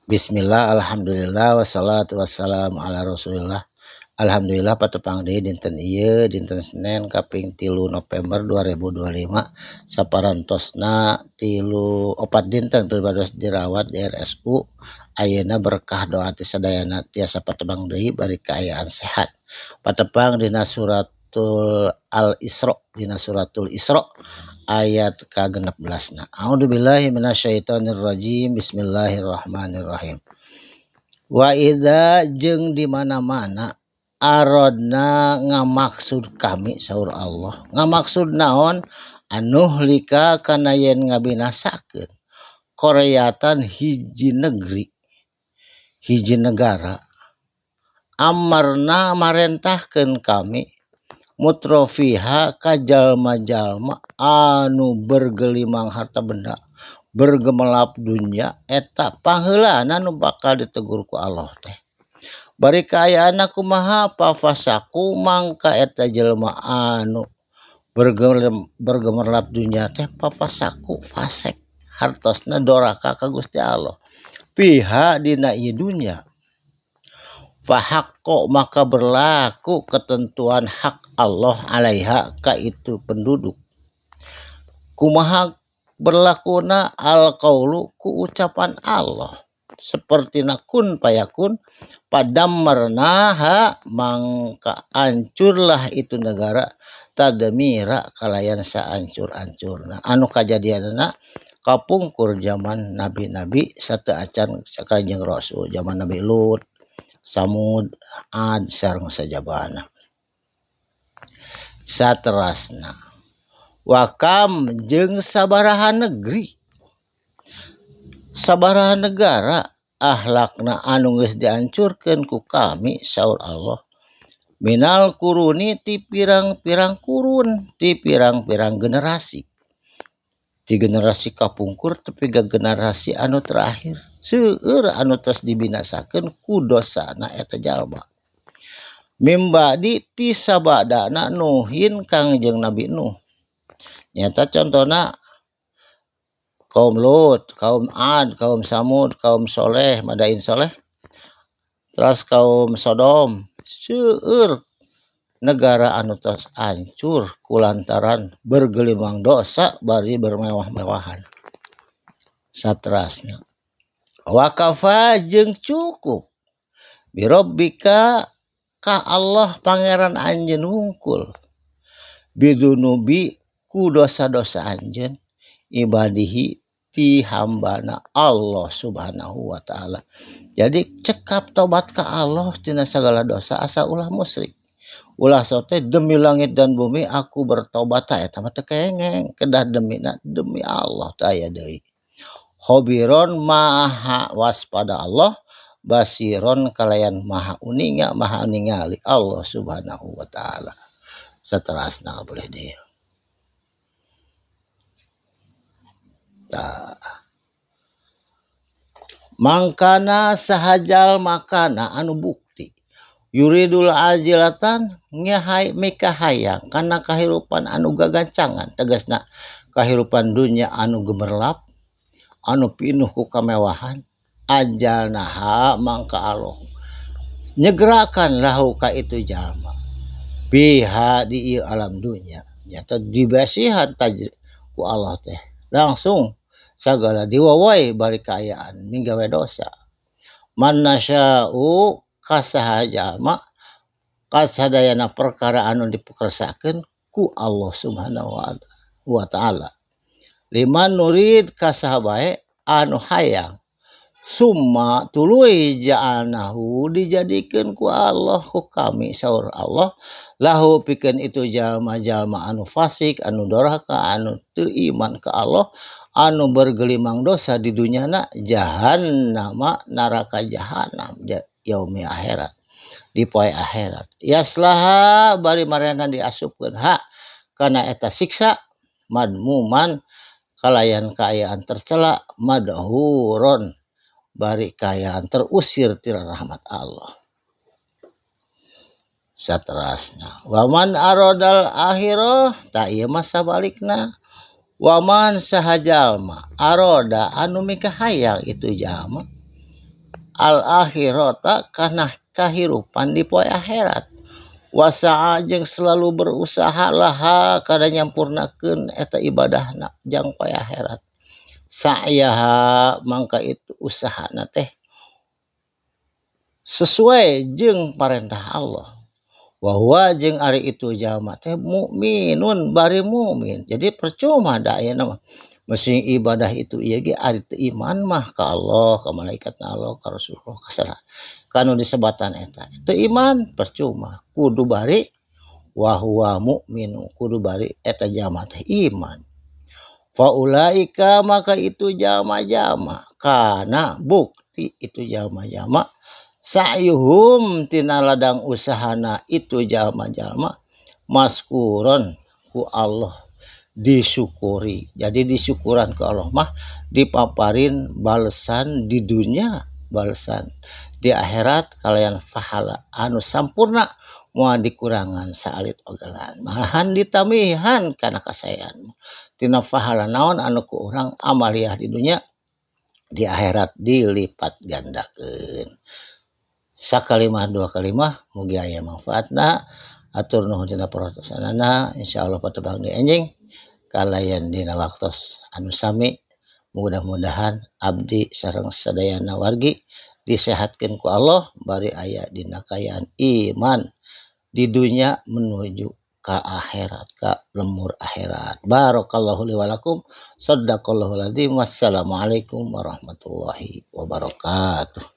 Bismillah, alhamdulillah, wassalatu wassalamu ala rasulillah. Alhamdulillah patepang deui dinten ieu, dinten Senin kaping 3 November 2025, saparantosna 3 4 dinten pribados dirawat di RSU. Ayeuna berkah doa ti sadayana tiasa patepang deui bari kaayaan sehat. Patepang dina suratul Al-Isra, dina suratul Isra ayat ka-16 na. A'udzubillahi minasyaitonirrajim. Bismillahirrahmanirrahim. Wa idza jeung di mana-mana aradna ngamaksud kami, saur Allah, ngamaksud naon, an nuhlika kana yen ngabinasakeun, qaryatan hiji negeri, hiji negara, amarna marentahkeun kami, mutrofiha ka jalma-jalma anu bergelimang harta benda, bergemelap dunya, eta pangheulana nu bakal ditegur ku Allah teh. Bari kaayaanna kumaha? Fafasaku mangka eta jelema anu bergemerlap dunya teh, fafasaku fasek, hartosna doraka ka Gusti Allah, fiha dina ieu dunya. Fahaqqo maka berlaku ketentuan hak Allah, alaiha ka itu penduduk. Kumaha berlakuna? Alqaulu ku ucapan Allah seperti kun payakun. Padammarnaha mangka hancurlah itu negara, tadmira kalayan saancur-ancurna. Anu kajadianna kapungkur zaman nabi-nabi sateuacan Kanjeng Rasul, zaman Nabi Lut, Samud, Ad sareng sajabana. Saterasna, wa kam jeung sabaraha negeri, sabaraha negara, ahlakna anu geus dihancurkeun ku kami, saur Allah, minal quruni ti pirang-pirang kurun, ti pirang-pirang generasi, ti generasi kapungkur tepi ka generasi anu terakhir, seueur anu tos dibinasakeun ku dosana eta jalma. Mim ba'di ti sabadana, Nuhin Kangjeng Nabi Nuh, nyata contohna kaum Lut, kaum Ad, kaum Samud, kaum Soleh, Madain Soleh, terus kaum Sodom. Seueur negara anu tos hancur kulantaran bergelimang dosa bari bermewah-mewahan. Saterasna, wakafa jeung cukup, birabbika ka Allah Pangeran anjeun wungkul, bidzunubi ku dosa-dosa anjeun, ibadihi ti hambana Allah Subhanahu wa taala. Jadi cekap tobat ka Allah tina segala dosa, asa ulah musyrik, ulah sote demi langit dan bumi aku bertobat. Tah, eta mah teu kengeng, kedah demina demi Allah teh aya deui. Khobiron maha waspada Allah, basiron kalayan maha uninga, maha ningali Allah Subhanahu wa taala. Saterasna boleh deui. Tah. Mangkana sahajal makana anu bukti yuridul ajilatan ngehai mikahayang kana kahirupan anu gagancangan, tegasna kahirupan dunya anu gemerlap, anu pinuh ku kemewahan, ajalnaha mangka Allah nyegerakan, lahu ka itu jalma, fiha di ieu alam dunya. Nyata dibasihan tajri ku Allah teh, langsung sagala diwawai bari kaayaan minggawe dosa. Man nasya'u kasaha jalma, kasadayana perkara anu dipekersakeun ku Allah Subhanahu wa taala, liman nurid kasaha bae anu hayang. Summa tuluy, ja'alnahu dijadikeun ku Allah, ku kami, saur Allah, lahu pikeun itu jalma-jalma anu fasik, anu doraka, anu teu iman ka Allah, anu bergelimang dosa di dunyana, jahannama neraka jahanam, yaumi akhirat di poe akhirat, yaslaha bari marena diasupkeun ha kana eta siksa, madmuman kalayan kaayaan tercela, madhuron bari kaayaan terusir tina rahmat Allah. Saterasna, waman arodal akhirah. Tak, ieu mah sabalikna. Waman saha jalma, aroda anu mikahayang itu jalma. Al akhirata kana kahirupan di poe akhirat. Wasa'a jeung selalu berusaha laha kana nyampurnakeun eta ibadahna jang poe akhirat. Sa'yaha mangka itu usahana teh sesuai jeung parentah Allah. Wa huwa jeung ari itu jalma teh mukminun bari mukmin. Jadi percuma da ayeuna mah masing ibadah itu ieu ge ari teu iman mah ka Allah, ka malaikat Allah, ka Rasulullah, ka saha kanu disebatan eta. Teu iman percuma, kudu bari wa huwa mukminu, kudu bari eta jalma teh iman. Fa ulaika maka itu jalma-jalma kana bukti itu jalma-jalma sa'yuhum tina ladang usahana itu jalma-jalma maskuron ku Allah disyukuri. Jadi disyukuran ke Allah mah dipaparin balesan di dunia, balesan di akhirat kalayan pahala anu sampurna moal dikurangan saalit ogelan, malahan ditamihan kana kasaean. Tina pahala naon anu ku urang amaliah di dunia di akhirat dilipat gandakeun. Sakalimah dua kalimah mugi aya manfaatna. Atur nuhun tina perhatosanana. Insyaallah patepang deui enjing kalayan dina waktos anu sami. Mudah-mudahan abdi sareng sadayana wargi disehatkeun ku Allah bari aya dina kaayaan iman di dunia menuju ka akhirat, ka lemur akhirat. Barakallahu li walakum, sadaqallahul azim, wassalamualaikum warahmatullahi wabarakatuh.